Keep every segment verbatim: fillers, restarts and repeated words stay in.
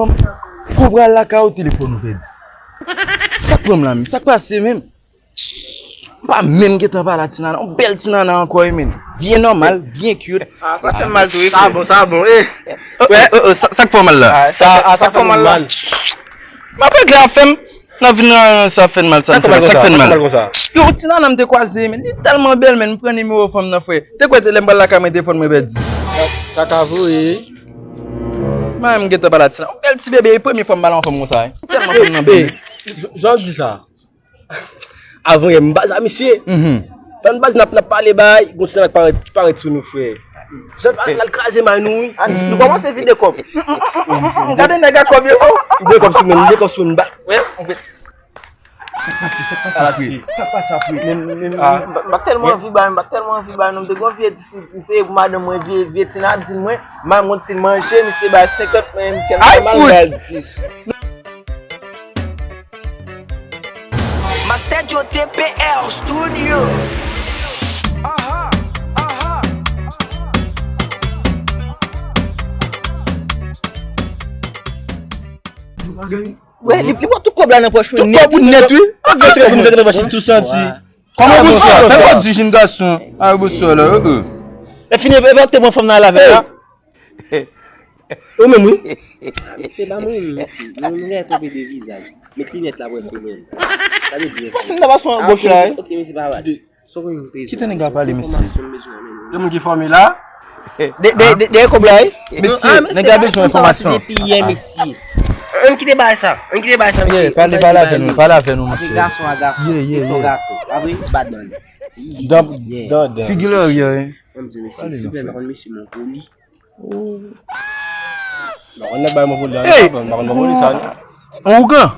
telefòn m. Kou pral lakay ou, telefòn ou pèdi. Sa k pran m la menm? Sa k pase menm? M pa menm gentan pale a ti nana. Yon bèl ti nana ankò wi menm. Byen nòmal, byen cute. Ah, sa fè m mal tou wi. Sa bon, sa bon. Eh. Oh, oh, oh, oh, sa, sa k fè w mal la? Ah, sa, ah, sa fè m mal la. M ap regle afè m. N ap vin nan sa fè n mal, sa n fè mal, sa k fè n mal. Yo, ti nana m te kwaze, men li tèlman bèl, men m pran nimewo fanm nan, frè. Te kwè lè m pral lakay mwen, telefòn mwen pèdi. Kaka vre. Mwen menm m gentan pale a ti la. Yon bèl ti bebe, e premye fwa m pale yon fanm konsa, wi. M tèlman konn nan bebe. Jan w di sa. Avan yè, m baz a misye. Mhm. Pandan baz n ap, n ap pale bay, gon ti nèg parèt, parèt sou nou, frè. Jan l al kraze may nou, wi. Ah, nou kòmanse vide kòb. Gade nèg a kòb yo. Vide kòb sou mwen, vide kòb sou mwen. Ba, wè, sa k pase, sa k pase apre? Sa k pase apre? Men, men, men, ah. M pa, m pa tèlman anvi bay, m pa tèlman anvi bay, non, m te gon vye dis, m seye pou madanm mwen, vye, vye ti Nadine mwen, m pa konn si l manje, misye bay senkant mwen, m kè m fè mal, bay dis. Master Joe T P R Studio. Wè, li, li pran tout kòb la nan pòch mwen. Tout kòb ou nèt, wi. Tout kòb ou nèt. Tou santi. Kòman bonswa? Fè pa di jenn gason. A, bonswa la, euh, euh. E fini, e pa te pran fanm nan al avè la. Ou menm, wi. Ah, mesye, ba mwen, mesye. Nou, nou gen twonpe de vizaj. Met linèt la, wè, se mwen. Gade byen. Pase m ta pase yon gòch la, wi. Ok, mesye, pa bay. Kite nèg la pale, mesye. Gen moun ki fòme la? De, de, de, de kòb la, wi. Mesye, nèg la bezwen enfòmasyon. Ann kite bagay sa. Ann kite bagay sa, mesye. Pale, pale avè nou, pale avè nou, mesye. Gason a gason. Ye, ye, ye. Gason, apre, badman. Figi lè, ye, wi. Ann di, mesye, silvouplè, m pa konn mesye, men poli. Oh. M pa konn nèg bay mwen poli, m pa konn mwen poli sa, non. On ougan.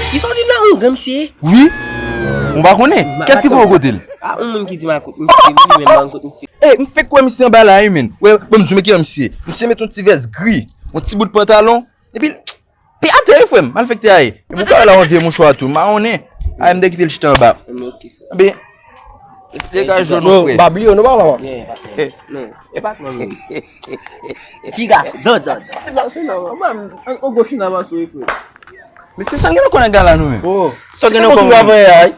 Kisa w di m la, on ougan, mesye? Wi. Ou pa konnen? Kès ki fè w kote l? Ah, on moun ki di m a kote misye, wi, men m pa kote misye. Ey, m fèk wè misye anba la, wi, men. Wè, bon, m di w, men ki jan misye. Misye met yon ti vès gri, yon ti bout pantalon, epi l Pi atè wi, frè m, malfektè a ye. Epi w ka wè la yon vye mouchwa tou, mawonnen. A, m te kite l chita anba. Ebyen, degaj non, frè. M pa bliye w non, papa. Non, e pa non, non. Ti gason, dan, dan, dan. Ti gason, non, mwen, an, an gwo china pa sou, frè. Mesye, sa gen nan kò nèg la, non, men. Oh. Sa gen nan kò, men.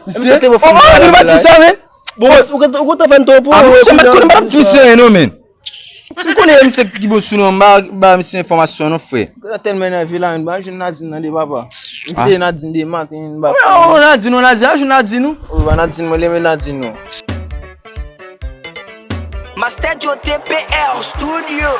Misye, oh, oh, nou pa di sa, men. Bon, ou, ou, ou kontan fè n ton pou. Ah, misye, m pa t konnen, m pa t ap di misye anyen, non, men. Si m konnen misye ki bon sou nou, m ba, ba misye enfòmasyon non, frè. Ou gentan tèlman énève la, m pa jwenn Nadine nan de papa. M kite Nadine de maten, m ba. Oh, Nadine, oh, Nadine, a jwenn Nadine, ou. Ou pa Nadine, mwen renmen Nadine, non. Master Joe T P R Studio.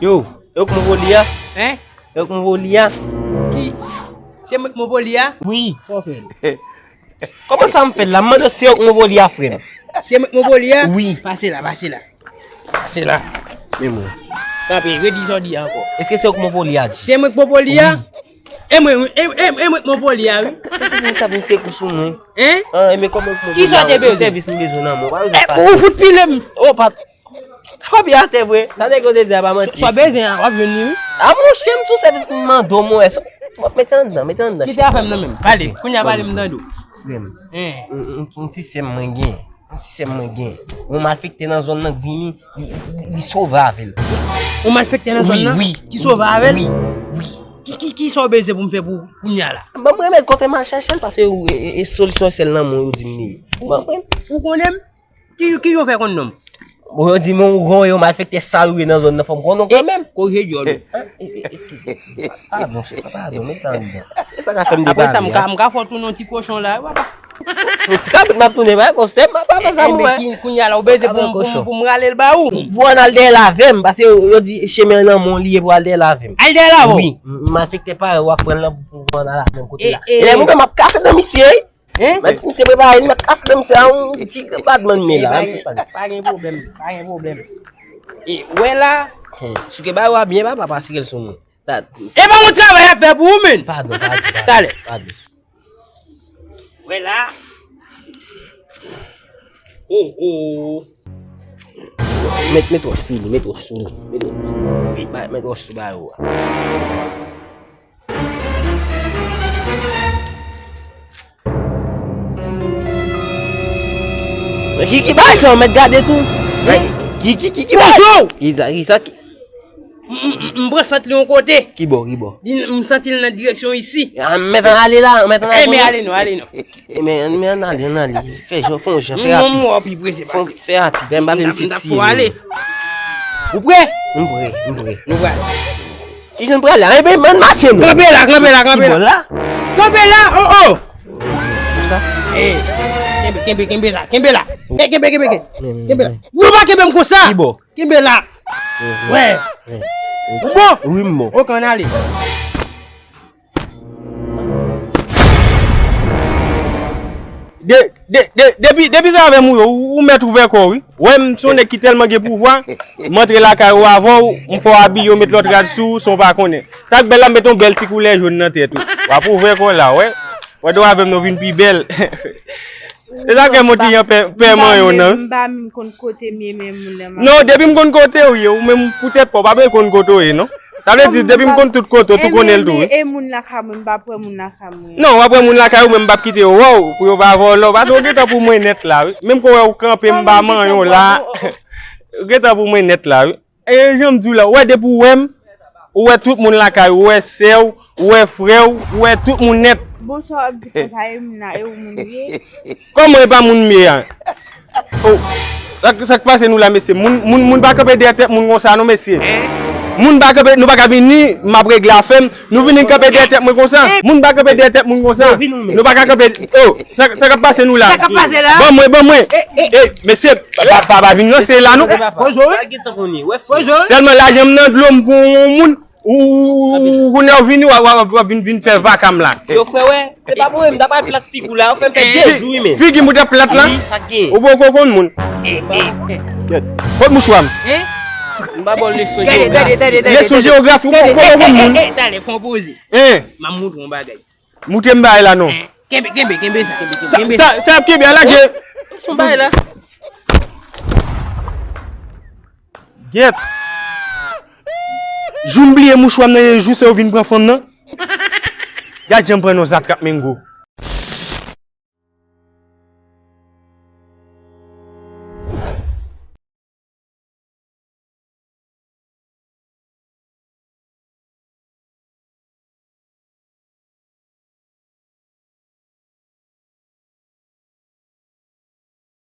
Yo, yo k mwen voli a? Hein? Yo k mwen voli a? Ki? Se mwen k mwen voli a? Wi. Kòman w fè l? Kòman sa m fè l la? M mande w se yo k mwen voli a, frè m. Se mwen k mwen voli a? Wi. Pase la, pase la. Pase la. Men mwen. Kanpe, redi sa w di a ankò. Èske se yo k mwen voli a, di? Se mwen k mwen voli a? Wi. E mwen, e, e, e mwen k mwen voli a, wi. Kòman sa vin sekou sou mwen? Hein? Ah, e men kòman k mwen voli a? Ki sa w te bezwen? Sèvis m bezwen nan men w. Pa bezwen pase. Ou fout pile m. Oh, pa Papi atè vre, sa nèg yo te di a pa manti. Sa w bezwen an, w ap jwenn li, wi. A monchè, m sou sèvis m mande w, mwen. M ap mete anndan, mete anndan. Kite afè m nan men m. Pale, kounye a pale m tande w. Frè m. Yon, yon, yon ti sè m mwen gen. Yon ti sè m mwen gen. Yon malfektè nan zòn nan k vini, li, li, li sove avè l. Yon malfektè nan zòn nan? Wi, wi. Ki sove avè l? Wi, wi. Ki, ki, ki sa w bezwen pou m fè pou kounye a la? Ban m remèd kont m al chèche l, paske e, e, e solisyon sèl nan men w yo di m li ye. Ban m remèd. Ou konnen m? Ki, ki yo fè konn non m? Bon, yo di m yon ougan, yon malfektè sal ou ye nan zòn nan, fò m konnen w kanmenm. Korije dyòl ou. Eskize, eskize. Padon, chèf, padon, met sa anndan. E sa ka fè m de pale a? Apre sa, m ka, m ka fè w tounen yon ti kochon la, wi, papa. Yon ti kabrit m ap tounen, pa konstè, m pa fè sa, mwen. Kounye a la, ou bezwen pou m, pou m, pou m rale l ba ou? Pou ann al dèyè l avè m, paske yo, yo di chemen nan men w li ye pou al dèyè l avè m. Al dèyè l avè w? Wi, m, malfektè parèy ou ak pran l nan pou, pou ann al avè m kote la. E lè mwen menm m ap kache nan misye, wi. Hein? Mwen di misye prepare li, mwen kase dan misye a yon ti badman men la. Pa gen, pa gen pwoblèm, pa gen pwoblèm. E wè la, si w ke bay wa byen papa, pase l sou mwen. E pa yon travay ap fè pou ou menm. Padon, padon, padon. Talè. Padon. Wè la. Oh, oh. Met, met wòch sou li, met wòch sou li. Met wòch sou li. Met wòch sou ba yo a. Men ki, ki bagay sa, ou mèt gade tou? Ki, ki, ki, ki bagay? Bonjou! Ki sa, ki sa, ki? M, m, m, m pran sant li yon kote. Ki bò, ki bò? Li, m santi l nan direksyon isi. A, m mèt ale la, m mèt ale. Ebyen, ale non, ale non. Ebyen, men ann ale, ann ale. Fè jan, fè yon jan, fè rapid. Mwen, mwen, pi prese pase. Fè rapid, m pa vle misye tiye nou. Ou prè? M prè, m prè. Nou pral. Kijan m pral la? Enben, ann mache, nou. Kanpe la, kanpe la, kanpe la. Ki bò la? Kanpe la, oh, oh. Konsa? Eh, kenbe, kenbe, kenbe la, kenbe la. Eh, kenbe, kenbe, kenbe. Men, men, Kenbe la. Men. Nou pa kenbe m konsa. Ki bò? Kenbe la. Men, men, Wè. Men. Bon. Wi, m bon. Ok, ann ale. De, de, de, depi, depi se avè m ou ye, ou, ou mèt ouvè kò w, wi. Wè, m se yon nèg ki tèlman gen pouvwa, m antre lakay ou avè w, m fè w abiye, w met lòt rad sou ou san w pa konnen. Sa k bèl la, m met yon bèl ti koulè jòn nan tèt ou. W ap ouvè kò w la, wè. Wè, de w avè m, nou vin pi bèl. Se sa k fè Monty an pè, pè manyen w nan. M pa menm konn kote m ye, men moun nan m ap Non, depi m konn kote w ye, ou menm poutèt pa w, w pa bezwen konn kote w ye, non. Sa vle di, depi m konn tout kote w, tou konnen l tou, wi. E moun lakay mwen, m pa p wè moun lakay mwen. Non, w ap wè moun lakay ou, men m p ap kite yo wè w, pou yo pa vòlò. Paske w gentan pou mwen nèt la, wi. Menm ke w wè w kanpe, m pa manyen w la. Ou gentan pou mwen nèt la, wi. E jan m di w la, ou wè depi w wè m, ou wè tout moun lakay ou, ou wè sè w, ou wè frè w, ou wè tout moun nèt. Bonswa, w ap di konsa, e moun nan, e ou moun ye? Kòman e pa moun m ye a? Oh, sa, sa k pase nou la, mesye? Moun, moun, moun pa kanpe dèyè tèt moun konsa, non, mesye. Moun pa kanpe, nou pa ka vini, m ap regle afè m, nou vini kanpe dèyè tèt mwen konsa. Moun pa kanpe dèyè tèt moun konsa. Nou pa ka kanpe, oh, sa, sa k ap pase nou la? Sa k ap pase la? Ban mwen, ban mwen. Eh, mesye, pa, pa, pa vin ranse la, non. Poze w, wi. Pa gen tan pou ni. Wè, poze w, wi. Sèlman lajan m nan dlo m pou yon moun. Ou, ou, ou, ou, kounye a w vini, w ap, w ap, w ap vin, vin fè vaka m la. Yo, frè, wè, se pa pou m ta pral plat figi w la, ou fè m fè de jou, wi, men. Figi m ou t ap plat la? Wi, sa k gen. Ou poko konn moun. Eh, eh. Kèt. Kot mouchwa m? Hein? M pa ba w leson jewografi. Gade, gade, gade, gade. Leson jewografi, ou poko konn moun. Eh, eh, eh, talè, fè yon poze. Hein? M ap montre w yon bagay. Moutre m bagay la non. Kenbe, kenbe, kenbe sa, kenbe, kenbe, Sa, kenbe sa, sa. Sa ap kenbe a lage. Son bagay la. Gyèt. Jou m bliye mouchwa m nan, e jou se yo vin pran fanm nan. Gad jan m pran yon zatrap mengo.